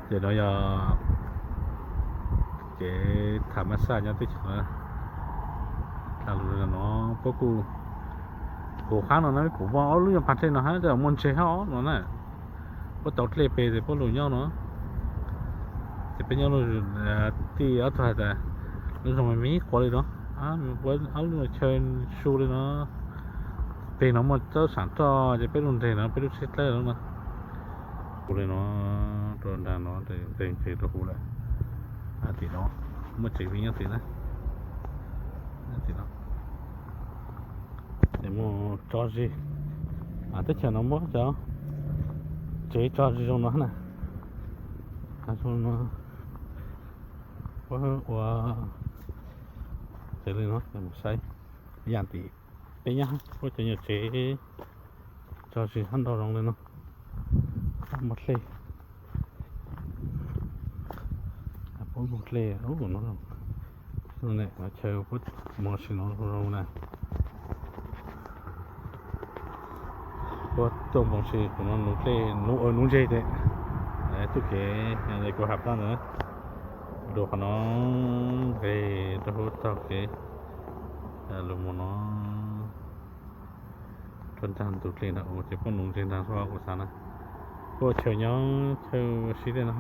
Ces no yog kev tham mab xaj nyob teb chaws no. Tham lus no puab kuj, kuv qab no na puv muaj ob lub nyuag pas dlej no hab, muaj ntseg hab no na. Puab tau dlej pem ces puab lug nyob no. Ces peb nyob lub, tij ob tug has tas lub zog me me quas li no, puab ob lub chaw su li no. Pem no muaj txawb sam roj ces peb lug nres no peb lub tsheb dlawb no. Kuv li no, rau nraag no, nres nres rau huv lawm. Tim no muaj tsev me nyob tim na. Tim no ces muaj tso zis, teb chaws no muab cov tsev tso zis zoo no na. Zoo no, puab ua tsev li no, mus saib yaam tim peb nyob puab cov nyuag tsev tso zis hab ntau zoo li no. Muaj dlej, puab muaj dlej no, chaw puab mus si no zoo na. Puab tuaj mus si kuv no nuv dlej, nuv, nuv ntseg tes. Tub kev kuv has plab ntawd, dua qhov no nqes rau huv taug kev lug mus no. Rau nraag ntug dlej ntawd ces puab nuv ntseg nraag hab kuv xaav na. Puab chaw nyob chaw sib dlej no.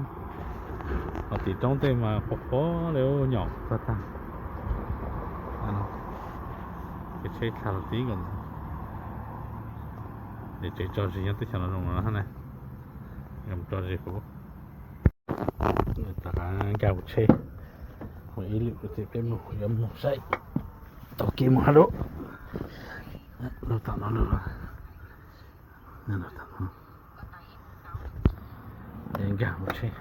Ho tim roob tej mas qhuav qhuav li nyom tag tag. Ces tsheb dlha los tib nkaus. Ces tsev tso zis nyob teb chaws no zoo no na. Tso zis kuv, tom qab nkag kuv tsheb mus ib lwm ces peb mus yuav mus saib tom kev mus hab lub, lub tom no lub, nkag kuv tsheb.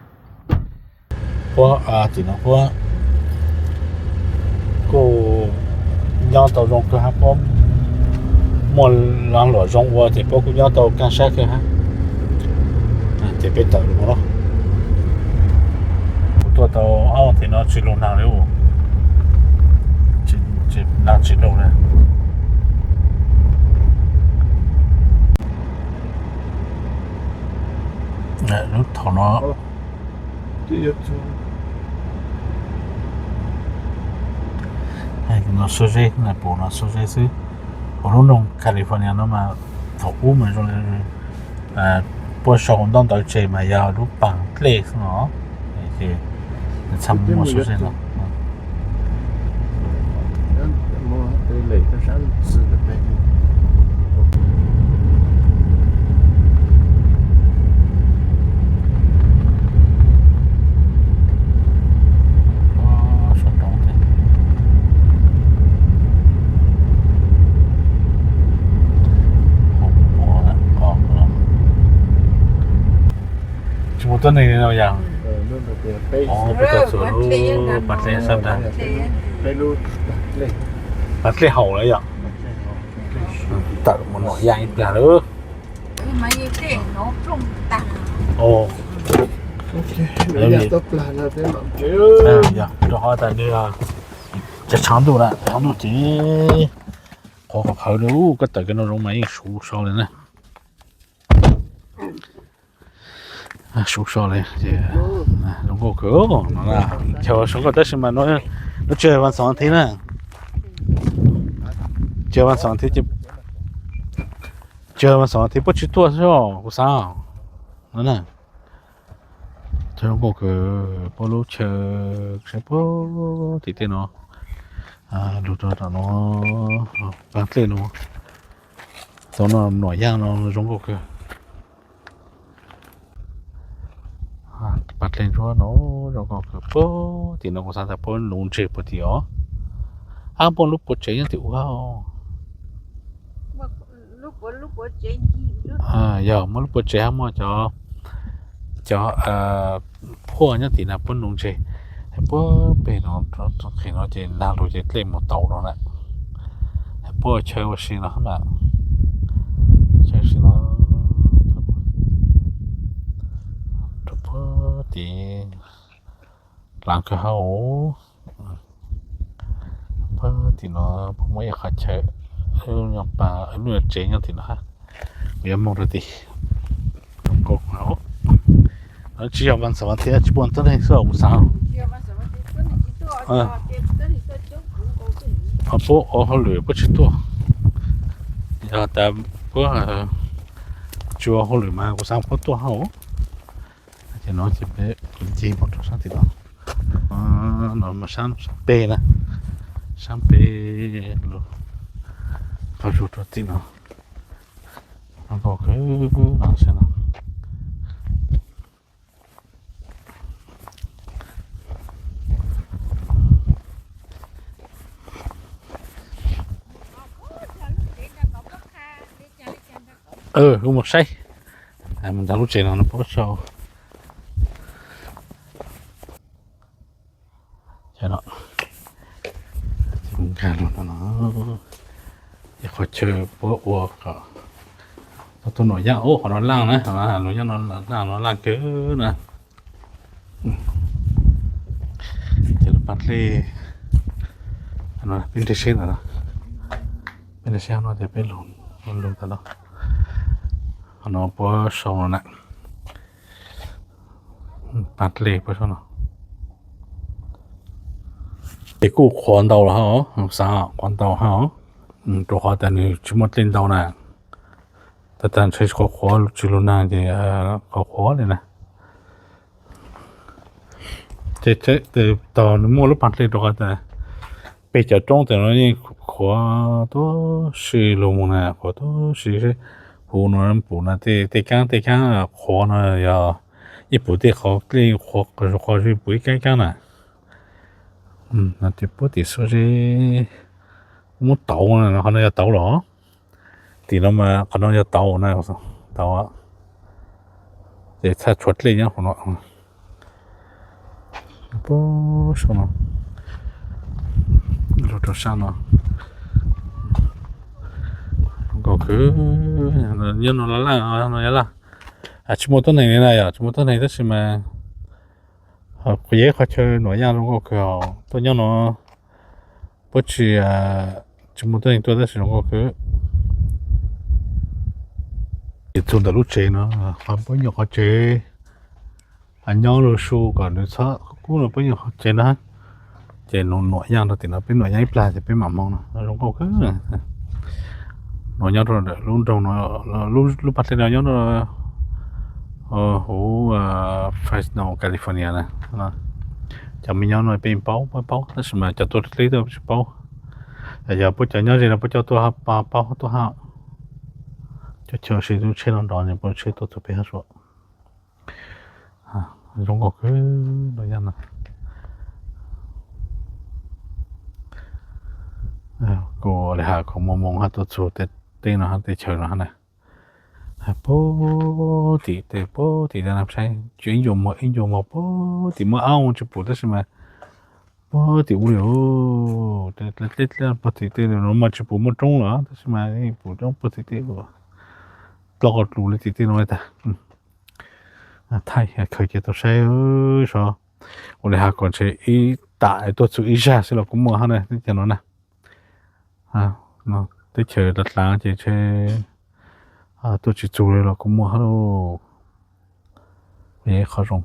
Puab tim no puab kuj nyob tau zoo kawg hab, puab muaj laag luam zoo ua ces puab kuj nyob tau kaaj sab kawg hab. Ces peb tawm lug no, kuv tuaj tau ob tim no tsis lug naag li, naag tsis lug na. Lub thaum no no sab zeb, puab no sab zeb xwb. Puab lub noog California no mas thaum ub mas zoo li puab sau ntaub ntawv tseg mas yog lub paag dlej xwb no, ces txhaj muaj sab zeb no. Tsis muaj tuab neeg no yog? Peb tuaj txug lub pas dlej sab nraag. Pas dlej haum lawm yog? Tawm mus nuam yaaj ib plag lawm. Rau qhov tas nws tsav tshaav ntuj na, tsav ntuj ces qhuav qhov phawv li, koj tawm kiag no zoo mas yeej suv so li na. Suv so li ces zoo nkauj kawg no. Chaw zoo nkauj tab sis mas no tsis yog vas xoov thiv na. Tsis yog vas xoov thiv, tsis yog vas xoov thiv puab tsis tuaj xwb kuv xaav no na. Zoo nkauj kawg, puab lub chaw saib puag tim tej no, lug rau tom no, pas dlej no, tau no nuam yaaj no zoo nkauj kawg. Pas dlej ntsuab no zoo nkauj kawg, puag tim no kuv xaav tas puab nuv ntseg puag tim os. Hab muaj lub puav tsev nyob tim ub hab. Yog muaj lub puav tsev hab muaj cov, cov phuaj nyob tim na puab nuv ntseg. Puag pem no, qhov no ces nag lug ces dlej mus tau no na. Puab chaw ua si no na. Chaw ua si no rau puag tim laav kawg hab. Puag tim no puab muaj ib qhov chaw, lub nyuag pas, lub nyuag tsev nyob tim no hab. Kuv yuav moog rau tim, zoo nkauj, Tsis yog Vas Xav Vas thiab tsis muaj tuab neeg xwb kuv xav. Puab ua hauj lwm puab tsis tuaj. Yog tas puab tsis ua hauj lwm mas kuv xav puab tuaj hauj. Ces no ces peb ncig mus rau sab tim no. No mas sab pem na, sab pem los qhov zug rau tim no. Nkaus kawg no. Kuv mus saib, mus ntawm lub tsev no no puab sau. Nkag los no, qhov chaw puab ua kom tau nuam yaaj, qhov no laj na, nuam yaaj no laj, no laj kawg na. Ces lub pas dlej, peb nres seb ntawm no, peb nres seb no ces peb lug ntawm no. Qhov no puab sau no na, pas dlej puab sau no. Ces kuj qhuav ntau los hab, xav qhuav ntau hab, rau qhov tas nws tsis muaj dlej ntau na. Tas tas ntshe qhuav qhuav tsis lug nag ces qhuav qhuav li na. Ces tog nws muaj lub pas dlej rau qhov tas peg cov roob tas no yeej qhuav tuab si lug moog na, qhuav tuab si. Huv no pum na, tej kaab tej kaab qhuav no yog ib pum tej qhov dlej qhuav, qhov zoo pum ib kaab kaab na. No ces puab tim xua ze, muab tauv, qhov no yog tauv los, tim no mas qhov no yog tauv na, tauv. Ces txhaj tshuav dlej nyob qhov no. Puab sau no, lug rau sab no. Nkaus kawg, nyob no laj laj no, yog laj, tsis muaj tuab neeg li na, yog tsis muaj tuab neeg tab sis mas qhov yeej qhov chaw nuam yaaj zoo nkauj kawg, tuaj nyob no puab tsis, tsis muaj tuab neeg tuaj tab sis zoo nkauj kawg. Ces txug ntawm lub tsev no, qhov puab nyuam qhov tsev, nyob lug su kom nws txhob kub no puab nyuam qhov tsev na. Ces nuam yaaj rau tim no, peb nuam yaaj ib plag ces peb mam moog no, zoo nkauj kawg. No nyob rau ntawm lub nroog no, lub pas dlej no nyob rau huv Fresno, California na. Cov me nyob no peb paub, paub paub tab sis mas cov tuaj deb deb tuaj tsis paub. Yog puab cov nyob ze no puab coj tuaj paub tuaj hab. Cov chaw si lub tsheb no nrov ces puab tsheb tuaj txug peb hab sua. Zoo nkauj kawg no yog no. Kuv ua li has kuv moog moog hab tuaj txug tej teb no hab, teb chaws no hab na. Puag tim tej, puag tim tej no saib, tsuas ib ncua mog, ib ncua mog puag tim muaj ab tsis pum tab sis mas puag tim ub li. Puag tim tej no mas tsis pum muaj roob los tab sis mas pum roob puag tim tej, dloj lus li tim tej no tag. Thaij khaws kiag tau saib sov. Ua li has kom ntshe ib tam tuaj txug ib zag xwb los kuj muaj hab na, teb chaws no na. Teb chaws dlav dlav ces ntshe tuaj tsis txug li los kuj muaj hab lauj. Qhov zoo.